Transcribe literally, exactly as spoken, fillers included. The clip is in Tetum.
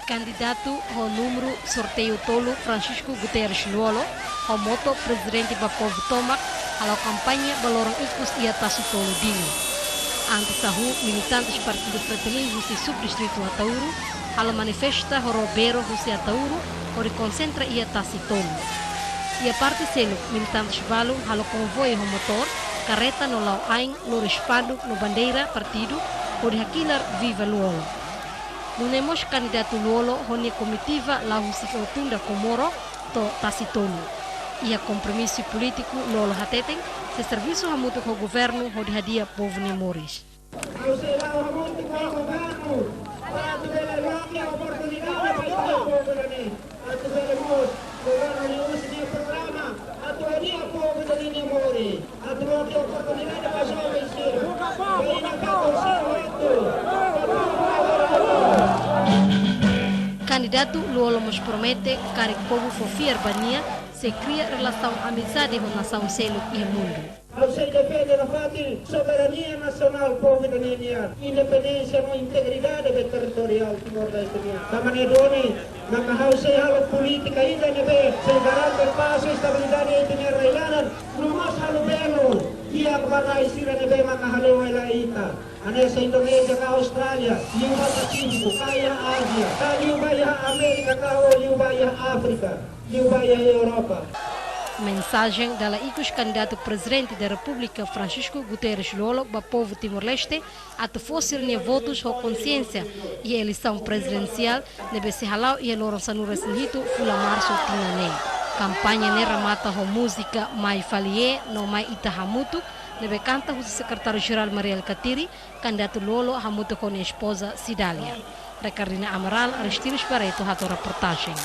Kandidatu ho númeru sorteiu tolu Francisco Guterres Lú-Olo, ho moto Prezidente ba Povu Tomak, hala'o kampaña ba loron ikus iha Tasi Tolu Dili. Antes hahú, militantes Partidu Fretilin husi subdistritu Ataúro halo manifesta ho ró bero husi Ataúro, hodi konsentra iha Tasi Tolu. Iha parte seluk, militantes balu halo konvoi ho motór, karreta no la'o ain, lori espanduk no bandeira partidu, hodi hakilar Viva Lú-Olo. Nune'e mós kandidatu Lú-Olo ho nia komitiva la'o husi Rotunda Comoro to'o Tasi Tolu. Iha kompromisu polítiku, Lú-Olo hateten sei servisu hamutuk ho governu hodi hadi'a povu nia moris. Ha'u sei la'o hamutuk ho governu, para atu bele loke oportunidade ba ita-nia povu ida-ne'e. Atu bele mós governu nia uza nia programa atu hadi'a povu ida-ne'e nia moris. Atu loke oportunidade ba joven sira. Ba ina ka konsellu atu. Kandidatu Lú-Olo mós promete, karik povu fó fiar ba nia, sei kria relasaun amizade ho nasaun seluk iha mundu. Ha'u sei defende nafatin soberania nasionál povu ida-ne'e nian, independénsia no integridade territoriál Timor-Leste nian. Tanba ne'e duni, maka ha'u sei halo polítika ida ne'ebé sei garante pás, estabilidade iha ita-nia rai-laran, no mós halo belo di'ak ba rai sira ne'ebé maka hale'u hela ita. Hanesan Indonézia ka Austrália, liu ba Pasífiku, ka iha Ázia, ka liu ba iha Amérika, ka liu ba iha Áfrika, liu ba iha Europa. Mensajen dala ikus kandidatu Prezidente da Repúblika Francisco Guterres Lú-Olo ba povu Timor-Leste atu fó sira-nia votus ho konsiénsia iha eleisaun prezidensiál ne'ebé sei hala'o iha loron sanulu-resin-hitu fulan Marsu tinan ne'e. Kampaña ne'e remata ho múzika Mai Fali Iee no Mai Ita Hamutuk, ne'ebé kanta husi Sekretáriu-Jerál Mari Alkatiri, kandidatu Lú-Olo hamutuk ho nia espoza Cidália. Ricardina Amaral, Aristides Barreto, hato'o reportajen.